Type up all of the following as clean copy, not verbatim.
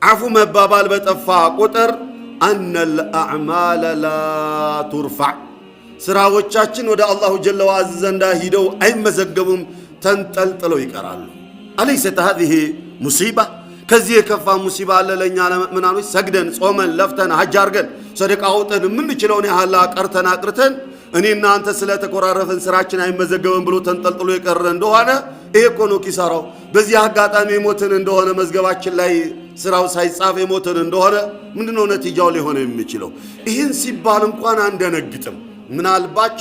አፉ መባባል በጠፋ ቁጥር أن الأعمال لا ترفع፣ ስራዎቻችን ወደ الله جل وعز ዘንዳ ሂደው አይመዘገቡም፣ ተንጠልጥለው ይቀራሉ። أليست هذه مصيبة? ከዚህ የከፋ ሙሲባ አለ ለእኛ ለምእመናኖች? ሰግደን፣ ጾመን፣ ለፍተን፣ ሐጅ አድርገን፣ ሰደቃ አውጥተን፣ የምንችለውን ያህል ቀርተን አቅርተን እኔ እናንተ ስለተኮራረፍን ስራችን አይመዘገብም ብሎ ተንጠልጥሎ የቀረ እንደሆነ ይሄ እኮ ነው ኪሳራው። በዚህ አጋጣሚ የሞትን እንደሆነ፣ መዝገባችን ላይ ስራው ሳይጻፍ የሞትን እንደሆነ ምንድነው ነቲጃው ሊሆን የሚችለው? ይህን ሲባል እንኳን አንደነግጥም። ምናልባች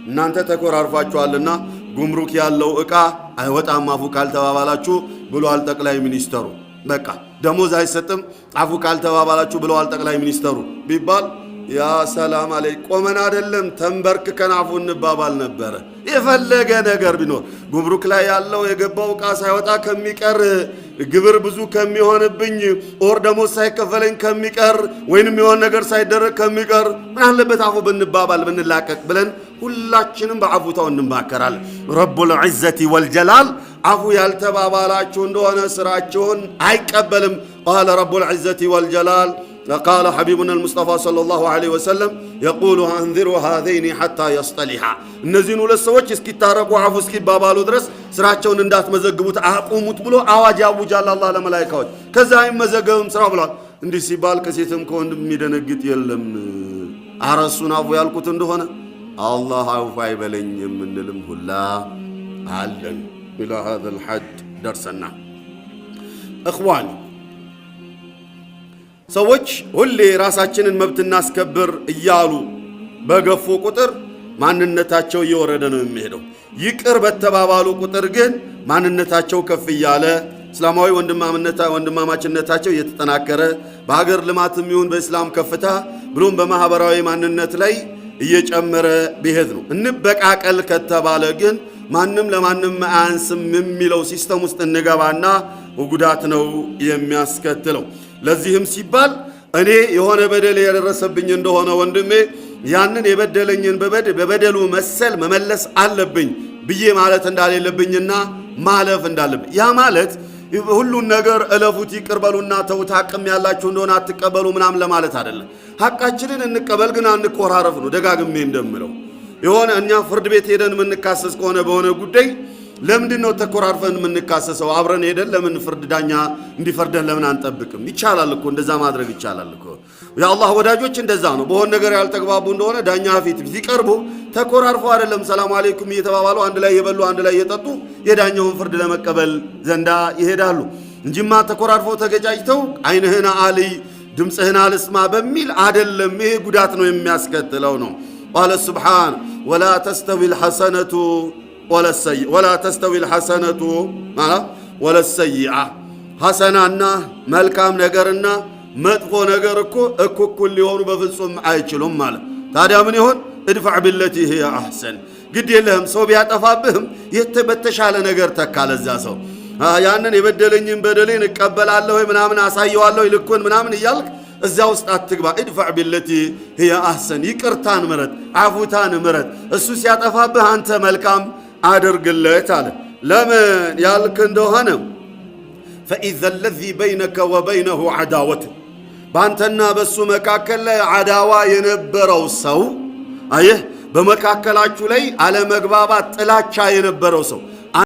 እናንተ ተኮራርፋችኋልና ጉምሩክ ያለው ዕቃ አይወጣም አፉ ካልተባባላችሁ ብለዋል ጠቅላይ ሚኒስተሩ። በቃ ደሞዝ አይሰጥም አፉ ካልተባባላችሁ ብለዋል ጠቅላይ ሚኒስተሩ ቢባል يا سلام عليك፣ ቆመን አይደለም ተንበርክከን አፉ እንባባል ነበረ። የፈለገ ነገር ቢኖር ጉምሩክ ላይ ያለው የገባው ዕቃ ሳይወጣ ከሚቀር፣ ግብር ብዙ ከሚሆንብኝ፣ or ደሞዝ ሳይከፈለኝ ከሚቀር፣ ወይንም የሆነ ነገር ሳይደረግ ከሚቀር ምን አለበት አፉ ብንባባል ብንላቀቅ ብለን ሁላችንም በአፉታው እንማከራለን። رب العزة والجلال አፉ ያልተባባላችሁ እንደሆነ ስራችሁን አይቀበልም። قال رب العزة والجلال، قال حبيبنا المصطفى صلى الله عليه وسلم يقول أنظروا هذين حتى يصطلحا፣ እነዚህን ሁለት ሰዎች እስኪታረቁ፣ አፉ እስኪባባሉ ድረስ ስራቸውን እንዳትመዘግቡት አቁሙት ብሎ አዋጅ ያውጃል አላህ ለመላይካዎች። ከዛ አይመዘገብም ስራው ብለዋል። እንዲህ ሲባል ከሴትም ከወንድም የሚደነግጥ የለም። አረሱን አፉ ያልኩት እንደሆነ አላህ አውፍ አይበለኝ የምንልም ሁላ አለን። إلى هذا الحد ደርሰና إخوان፣ ሰዎች ሁሌ ራሳችንን መብት እናስከብር እያሉ በገፉ ቁጥር ማንነታቸው እየወረደ ነው የሚሄደው። ይቅር በተባባሉ ቁጥር ግን ማንነታቸው ከፍ እያለ፣ እስላማዊ ወንድማማችነታቸው እየተጠናከረ፣ በሀገር ልማትም ይሁን በእስላም ከፍታ ብሎም በማህበራዊ ማንነት ላይ እየጨመረ ቢሄድ ነው። እንበቃቀል ከተባለ ግን ማንም ለማንም አያንስም የሚለው system ውስጥ እንገባና ጉዳት ነው የሚያስከትለው። ለዚህም ሲባል እኔ የሆነ በደል የደረሰብኝ እንደሆነ ወንድሜ ያንን የበደለኝን በበደሉ መሰል መመለስ አለብኝ ብዬ ማለት እንዳሌለብኝና ማለፍ እንዳለብኝ፣ ያ ማለት ሁሉን ነገር እለፉት፣ ይቅር በሉና ተውት፣ አቅም ያላችሁ እንደሆነ አትቀበሉ ምናምን ለማለት አይደለም። ሐቃችንን እንቀበል ግን አንኮራረፍ ነው። ደጋግሜ እንደምለው የሆነ እኛ ፍርድ ቤት ሄደን የምንካሰስ ከሆነ በሆነ ጉዳይ ለምንድን ነው ተኮራርፈን የምንካሰሰው? አብረን ሄደን ለምን ፍርድ ዳኛ እንዲፈርደን ለምን አንጠብቅም? ይቻላል እኮ፣ እንደዛ ማድረግ ይቻላል እኮ። የአላህ ወዳጆች እንደዛ ነው። በሆነ ነገር ያልተግባቡ እንደሆነ ዳኛ ፊት ሲቀርቡ ተኮራርፈው አይደለም፣ ሰላም አለይኩም እየተባባሉ፣ አንድ ላይ እየበሉ፣ አንድ ላይ እየጠጡ የዳኛውን ፍርድ ለመቀበል ዘንዳ ይሄዳሉ እንጂማ ተኮራርፈው ተገጫጭተው አይንህን አልይ ድምፅህን አልስማ በሚል አደለም። ይሄ ጉዳት ነው የሚያስከትለው ነው። قال سبحانه ولا تستوي الحسنة ولا السيئة፣ ሐሰናና መልካም ነገርና መጥፎ ነገር እኮ እኩል ሊሆኑ በፍጹም አይችሉም ማለት። ታዲያ ምን ይሆን? ادفع بالتي هي أحسن፣ ግድ የለህም ሰው ቢያጠፋብህም በተሻለ ነገር ተካ ለዛ ሰው። ያንን የበደለኝን በደሌን እቀበላለሁ ምናምን አሳየዋለሁ ልኩን ምናምን እያልክ እዚያ ውስጥ አትግባ። ادفع بالتي هي أحسن፣ ይቅርታን ምረጥ፣ አፉታን ምረጥ። እሱ ሲያጠፋብህ አንተ መልካም አድርግለት አለ። ለምን ያልክ እንደሆነ فإذا الذي بينك وبينه عداوة፣ በአንተና በእሱ መካከል ላይ አዳዋ የነበረው ሰው፣ አየህ፣ በመካከላችሁ ላይ አለመግባባት፣ ጥላቻ የነበረው ሰው